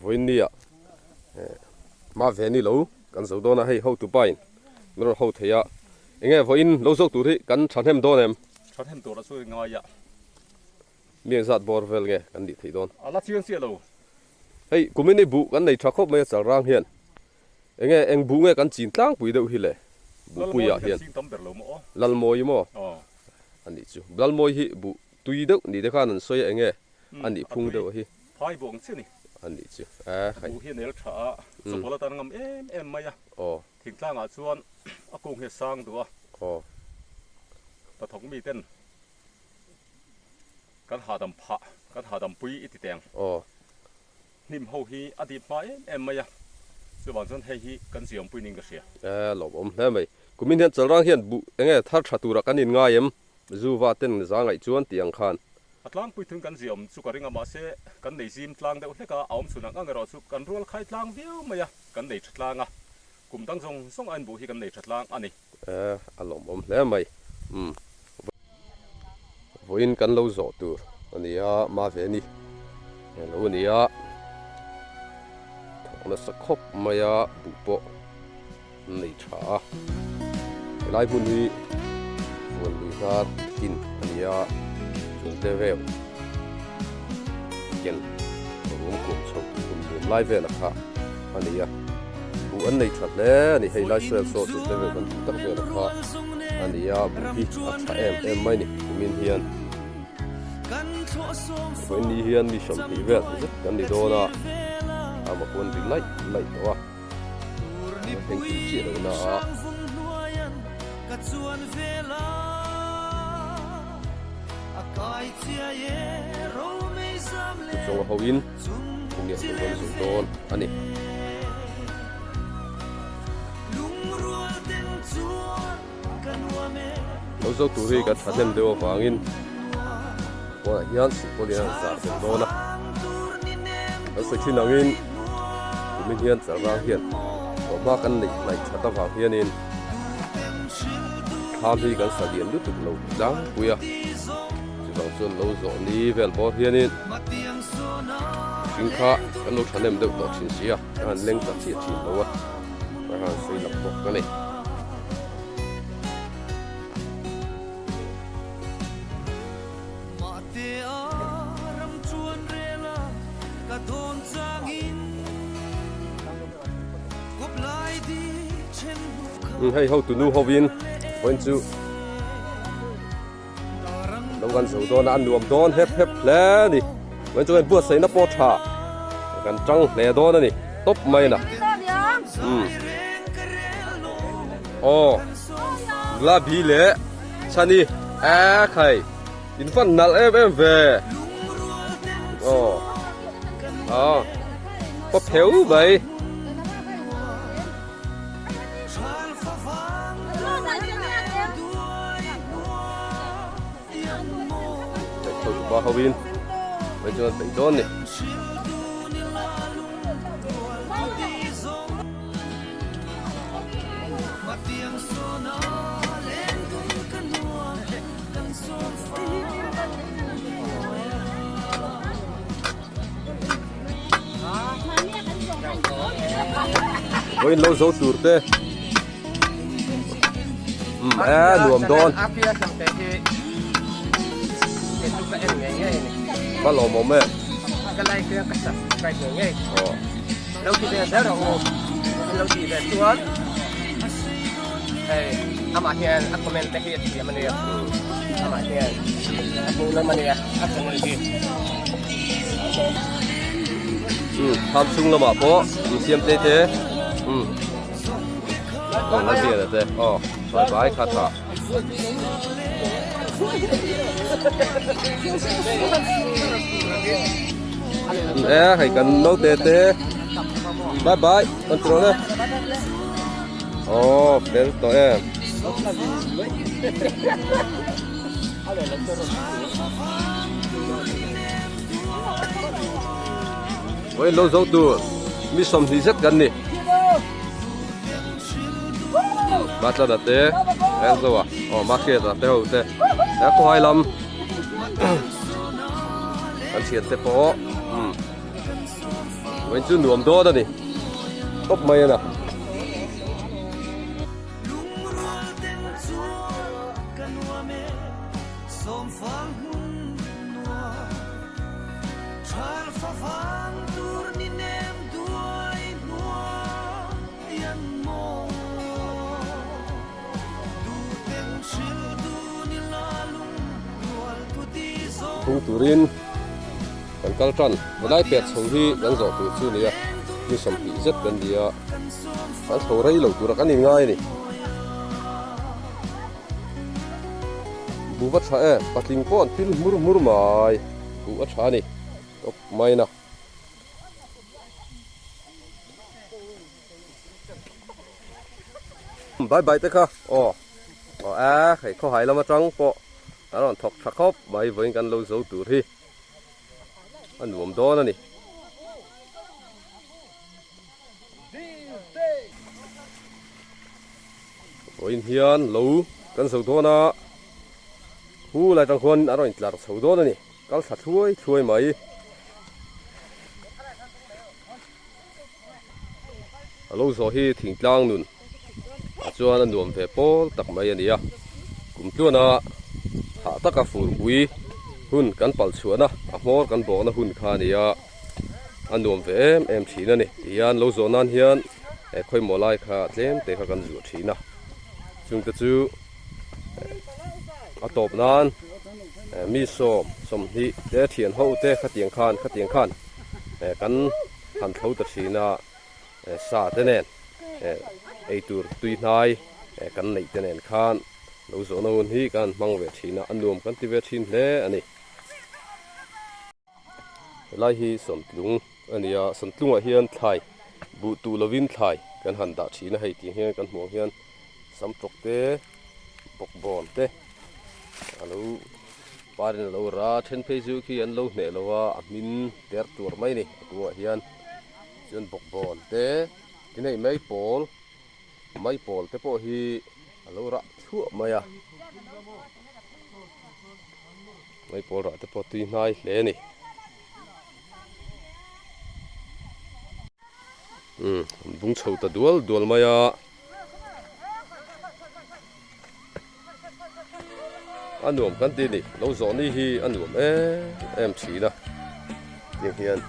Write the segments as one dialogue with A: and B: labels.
A: Vawiinnia ma ve ni lo kan zo dawn a hei hotu pa in min rawn ho thei a enge vawiin lo zawk tur hi kan thahnem dawn em?
B: Thahnem tur a chu ngai a.
A: Mi engzat bawr vel nge kan nih theih dawn?
B: A la chiang chiah lo.
A: Hei kumin i buh kan nei tha khawp mai a chalrang hian enge eng buh nge kan chin tlangpui deuh hi le buhpuiah hian Lalmawi maw a nih chu Lalmawi hi buh tui deuh ni te khan an sawi a enge a nih phung deuh hi.
B: Phai buh ang chiah a ni.
A: A nih chu a
B: khai. Buh hi a nel tha a, chawpawl atan ngam em em mai a.
A: Aw.
B: Thingtlangah chuan a kung hi a sang duh a.
A: Aw.
B: Hnathawk miten kan hahdam phah, kan hahdam pui i ti teng.
A: Aw.
B: Hnim ho hi a dip hma em em mai a, chuvang chuan hei hi kan ziampui niin ka hria.
A: E, lawmawm hle mai. Kumin hian Chalrang hian buh enge thar tha turah kan inngai em? Zuva ten za ngaih chuan tih ang khan.
B: A tlangpui thung kan ziaawm chu ka ring a, mahse kan nei zim tlang deuh hlek a, a awm chhun ang ang erawh chu kan rual khai tlang viau mai a, kan nei tha tlang a, kum dang zawng zawng a inbuh hi kan nei tha tlang a ni.
A: E, a lawmawm hle mai. Umm. Vawiin kan lo zawh tur a ni a, ma ve ni lo a ni a, thawk nasa khawp mai a, buh pawh an nei tha a, helai hmun hi fuan lui hnar kin a ni a, chung te reuh ken rum kum chho kum lum lai vel a kha a ni a, buh an nei tha hle a ni, hei lai sawi saw chung te reuh kan tih tak vel a kha a ni a, buh hi a tha em em mai a ni kumin hian vawiin ni hian mi 20 vel zet kan ni dawn a, a mapuan ri laih laih tawh a. Thleng tih chiah lo na a. Chunga ho in khumliah tur kan zung dawn a ni. Lo zo tur hi kan thahnem deuh avangin pawnah hian silpawlin an zar tel dawn a. Kan sawi thin angin kumin hian chalrang hian tawhma kan neih hnaih that avang hianin thlam hi kan sa lian lutuk lo tlangpui a. Chuvang chuan lo zawh ni vel bawr hianin mihring kha kan lo thahnem deuh tawh thin si a, ka han leng ta chiah thin lo a. Ka han sawi lak bawk a ni. Hei hotu nu hovin vawiin chu lo kan zo dawn a a nuam dawn hep hep hle a ni vawiin chu kan buatsaihna pawh tha kan tang hle dawn a ni tawp mai na umm aw gulabi leh chhani e khai in fan nalh em em ve aw aw paw pheu mai. Ba ho in mai chuan peih dawn ni. Vawiin lo zo tur te umm e nuam dawn ka lawmawm e Tham chhung lamah pawh insiam te te umm aw la zia te aw sawi vai kha tha e hei kan naute te bye bye kan ti rawh le aw fel tawh em. Vawiin lo zo tur mi 20 zet kan ni. Matlana te Enzo a aw Mahriata te ho te he khawhai lam kan thian te pawh umm. Vawiin chu nuam dawn a ni. Tawp mai a na. Phung turin kan kal tan helai pek chho hi kan zawh tur chu nia mi 20 zet kan ni a kan chho rei lo tura kan inngai a ni buh va tha em patling pawh an pil hmur hmur mai buh a tha a ni tawp mai na. Bye bye te kha aw aw a hei khawhai lam atang pawh an rawn thawk tha khawp mai vawiin kan lo zo tur hi a nuam dawn a ni. Vawiin hian lo kan zo dawn a hu lai tang khuan a rawn intlar chho dawn a ni kal thla thluai thluai mai. A lo zawh hi thingtlang nun ah chuan a nuam ve pawl tak mai a ni a, kum tluana hah taka furpui hun kan palh chhuahna a hmawr kan bawkna hun kha a ni a, a nuam ve em em thin a ni tihian lo zawh nan hian eh khawimaw lai kha tlem te kha kan zuah thin a, chungte chu a tawp nan eh mi sawm 20 te thian ho te khatiang khan khatiang khan eh kan. Han tho ta thin a, sa te nen eitur tui hnai kan neih te nen khan lo zawhna hun hi kan hmang ve thin a, a nuam kan ti ve thin hle a ni. Helai hi Sawntlung a ni a, Sawntlungah hian thlai buh tuh lovin thlai kan han dah thin a, hei tih hian kan hmuh ang hian samtawk te bawkbawn te a lo Parin a lo ra then phei chu khi an lo hneh lo a, a hmin ter tur mai a ni a kungah hian chuan bawkbawn te tin hei mai pawl mai pawl te pawh hi a lo rah thluah mai a mai pawl rah te pawh tui hnai hle a ni umm an bung chho ta dual dual mai a. A nuam kan ti a ni lo zawh ni hi a nuam em em thin a tiang hian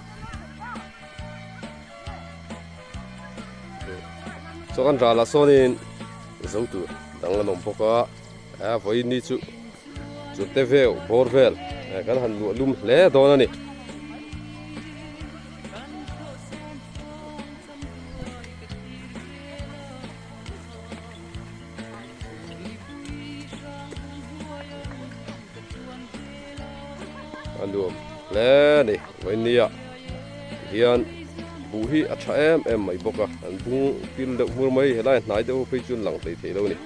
A: chaw kan ral ah sawnin zo tur dang an awm bawk a a vawiin ni chu chu te vel bawr vel kan han luah lum hle dawn a ni. A nuam hle a ni vawinia hian buh hi a tha em em mai bawk a an bung pil deuh hmur mai helai hnai deuh phei chu an lang hlei thei lo a ni.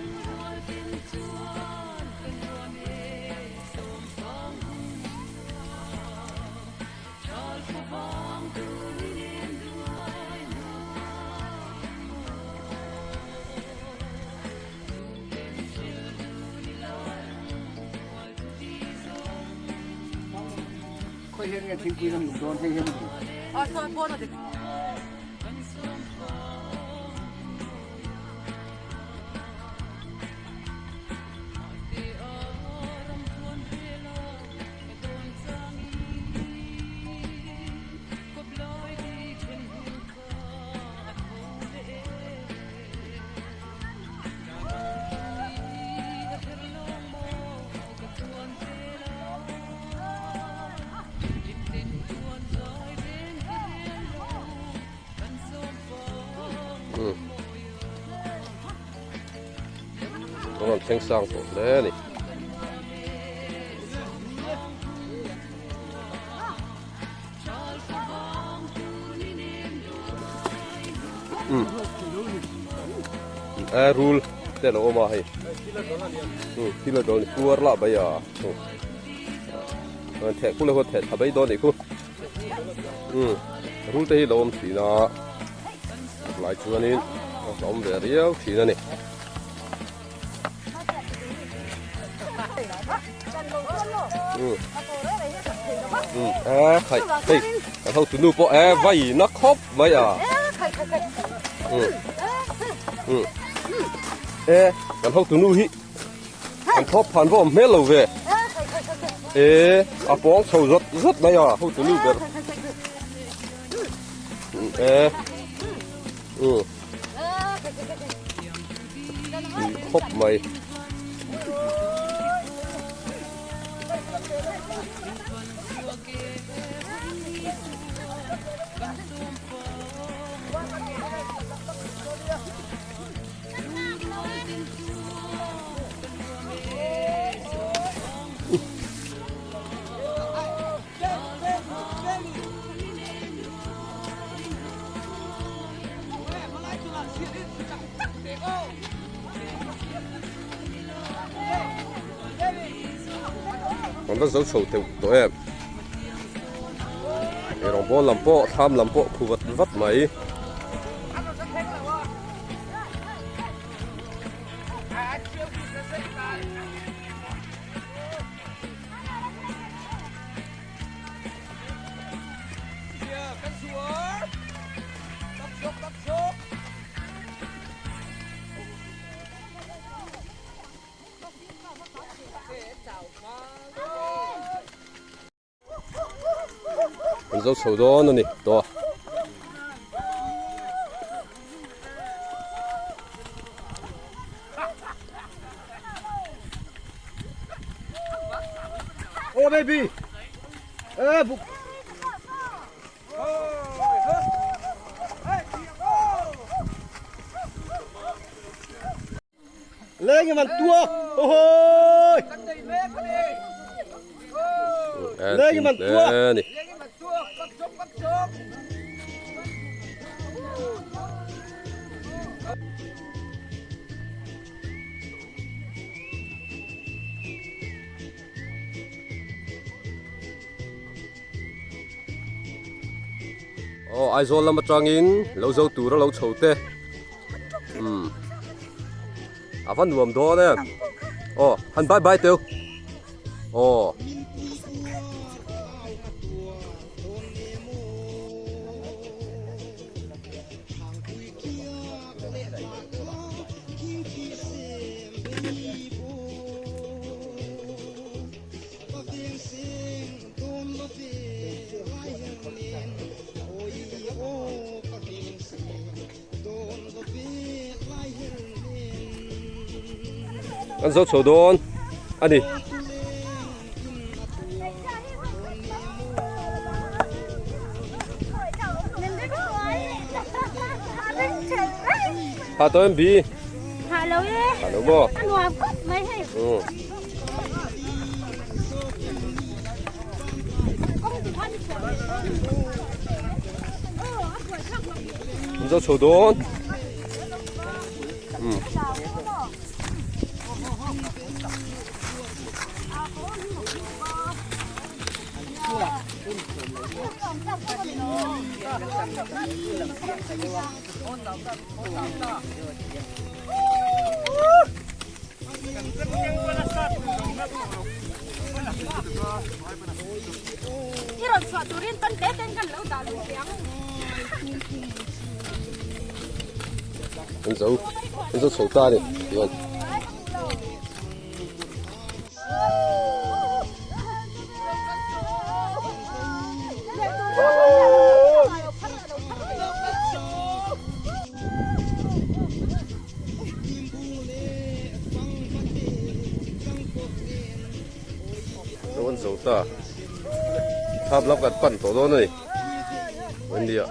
A: An rawn thleng sang tawh hle a ni. A rul te lo awm a hei thil a dawn kuar lah bai a theh khu leh theh thla bai dawn nih khu rul te hi lo awm thin a lai chuanin a awm ve riau thin a ni. A khai hei. Kan hotu nu pawh e vai na khawp mai a. E kan hotu nu hi kan thawp phan va awm hmel lo ve. E a pawng chho zawt zawt mai a hotu nu ber. E khawp mai. Kan va zo chho teuh tawh em eirawng bawl lam pawh thlam lam pawh khu vat vat mai. An zo chho dawn a ni tawh.
C: Oh baby. Eh buk. Leng man tuak. Ohoi. Leng man tuak.
A: Ni. Aw Aizawl lam atangin lo zo tura lo chho te umm a va nuam dawn em aw han bye bye teu aw. An zo chho dawn a ni. Ha tawh em bi?
D: Ha lo e.
A: Ha lo maw?
D: A nuam khawp mai hei.
A: An zo chho dawn.
D: I rawn chhuah turin tan te ten kan lo dah luh ve ang.
A: An zo an zo chho ta a ni tichuan. Lo an zo ta thap lam kan pan tawh dawn a ni ania.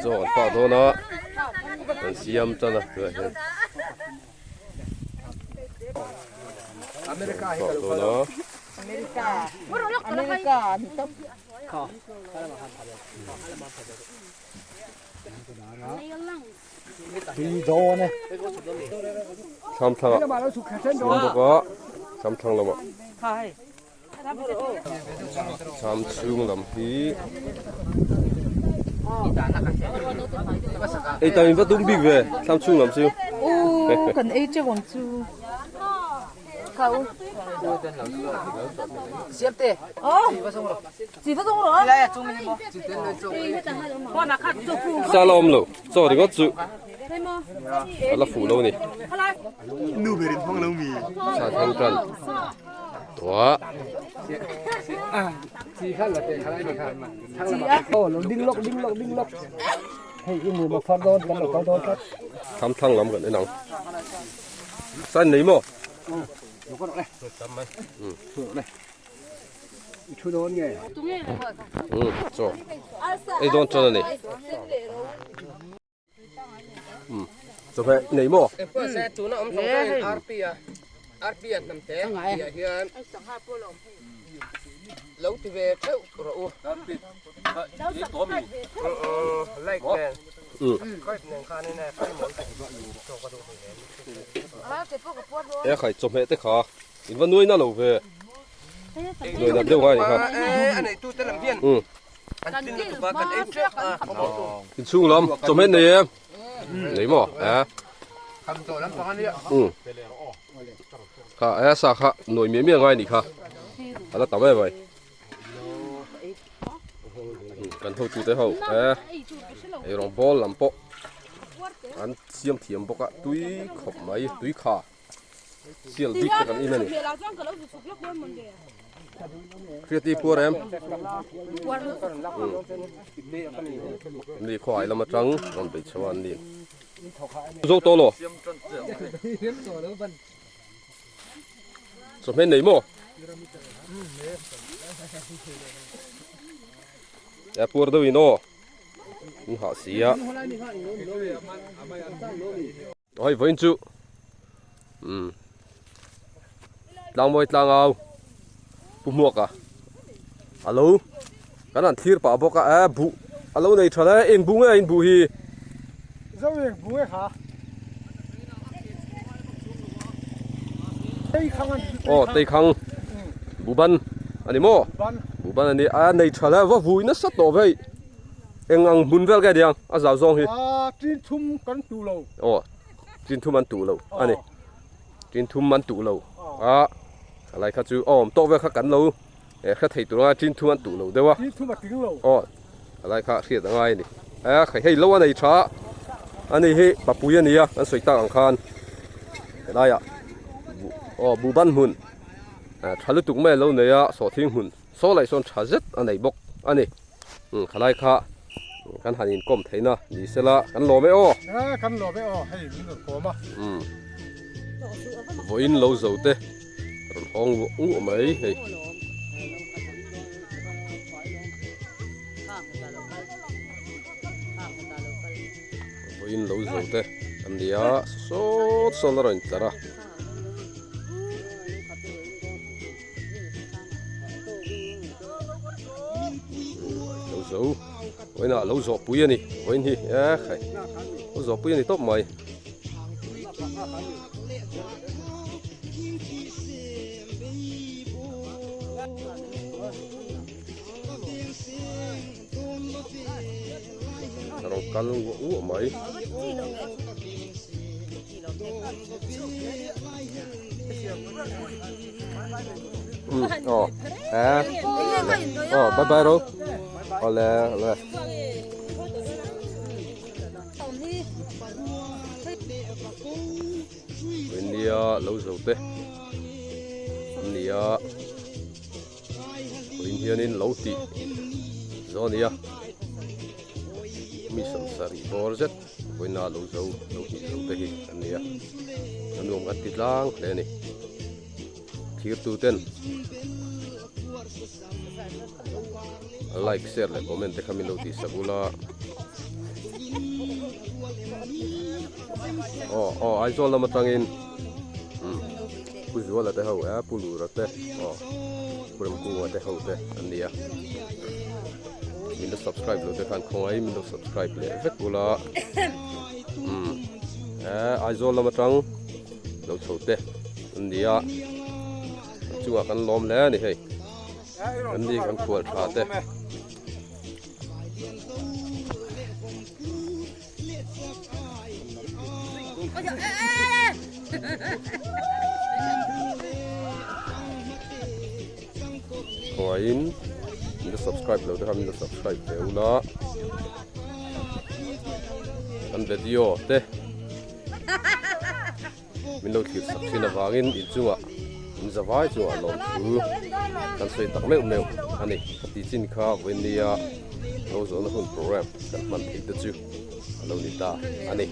A: Chaw an pah dawn a an siam tan a tunah hian pah dawn a. Thlam thlang ah siam bawk a thlam thlang lamah thlam chhung lam hi ei tam in va tum bik ve thlam chhung lam chu
E: kan ei teuh ang chu
A: Sa la awm lo chaw ringawt chu a la fuh lo a ni sa thleng tan tawh tham thlang lam kan en ang sa nei maw Chaw ei dawn chuan a ni chawhmeh nei maw E khai chawhmeh te kha in va nuai na lo ve nuai nat deuh ngai ni kha in chhung lam chawhmeh nei em nei maw e kha e sa kha nuai miah miah ngai ni kha a la tam em mai kan hotute ho e eirawng bawl lam pawh an siam thiam bawk a tui khawp mai tui kha sial bik te kan in a ni hriati puar em ni khawhai lam atang rawn bei chho a an ni zo tawh lo chawhmeh nei maw e puar deuh in aw in hah si a hei vawiin chu umm tlangmawi tlangau pu hmuaka alo kan han thlir pah bawk a e buh alo nei tha hle eng buh nge a in buh hi. Aw teikhang buhban a ni maw buhban a ni a nei tha hle va vui nasa tawh vei eng ang hmun vel nge aniang a zau zawng hi
F: tin thum kan tuh lo
A: aw tin thum an tuh lo a ni tin thum an tuh lo a a lai kha chu a awm tawk vel kha kan lo eh hre thei tur anga tin thum an tuh lo deuh a
F: tin thum a ting lo
A: aw a lai kha hriat a ngai a ni a khai hei lo a nei tha a ni hi papui a ni a kan sawi tak ang khan helai ah aw buhban hmun tha lutuk mai a lo nei a sawhthing hmun saw laih sawn tha zet a nei bawk a ni khalai kha. Kan han inkawm theihna ni sela kan lawm e aw.
F: A kan lawm e aw hei min rawn kawm a.
A: Umm vawiin lo zo te rawn hawng nguah nguah mai hei. Vawiin lo zo te an ni a sawt sawn a rawn intlar a. Lo zo vawiinah lo zawh pui a ni vawiin hi e khai lo zawh pui a ni tawp mai. Rawn kal nguah nguah mai. Aw eh aw bye bye ro awle awle. Nia lo zo te nia. Vawiin hianin lo tih zo a ni a, mi samsarih bawr zet vawiina lo zo lo tih zo te hi an ni a, a nuam kan ti tlang hle a ni. Thirtu ten like share leh comment te kha min lo tih sak ula aw aw Aizawl lam atangin umm. Pu Zuala te ho eh Pu Lura te aw Pu Remkunga te ho te an ni a min lo subscribe lo te khan khawngaih min lo subscribe leh vek ula umm eh Aizawl lam atang lo chho te an ni a an chungah kan lawm hle a ni hei an ni kan khual tha te. Khawngain min la subscribe lo te kha min la subscribe ve ula kan video te Min lo thlir sak thin avangin inchungah in zavai chungah lawmthu kan sawi tak meuh meuh a ni. Ka ti chin kha vawinia lo zawhna hun program kan hman theih te chu a lo ni ta a ni.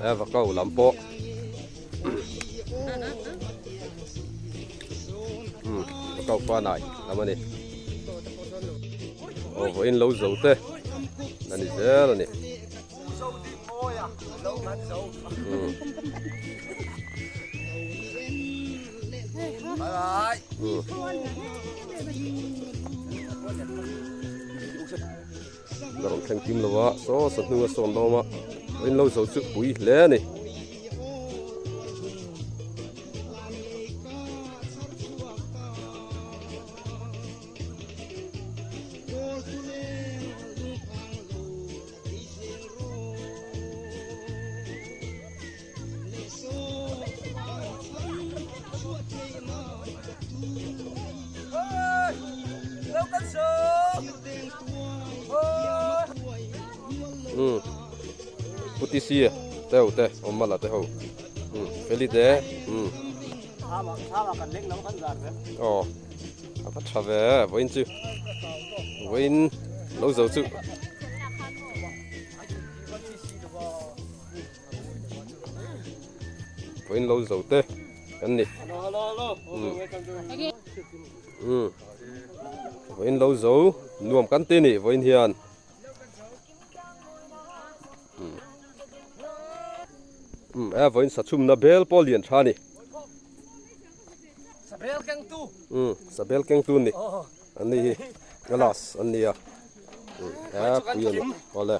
A: Eva ko lam pawh va ko pa nai lam a ni aw vawiin lo zo te a ni zel a ni. La rawn thleng kim lo a saw sa hnung a sawn lawm a vawiin lo zo chu pui hle a ni. Um puti si te ho te awm mala te ho um feli te um aw a va tha ve vawiin chu vawiin lo zo chu. Vawiin lo zo te kan ni um vawiin lo zo nuam kan ti ni vawiin hian um e vawiin sachhumna bel pawh lian tha a ni um sabel kengtu a ni an ni hi glass an ni a e pui a ni awle.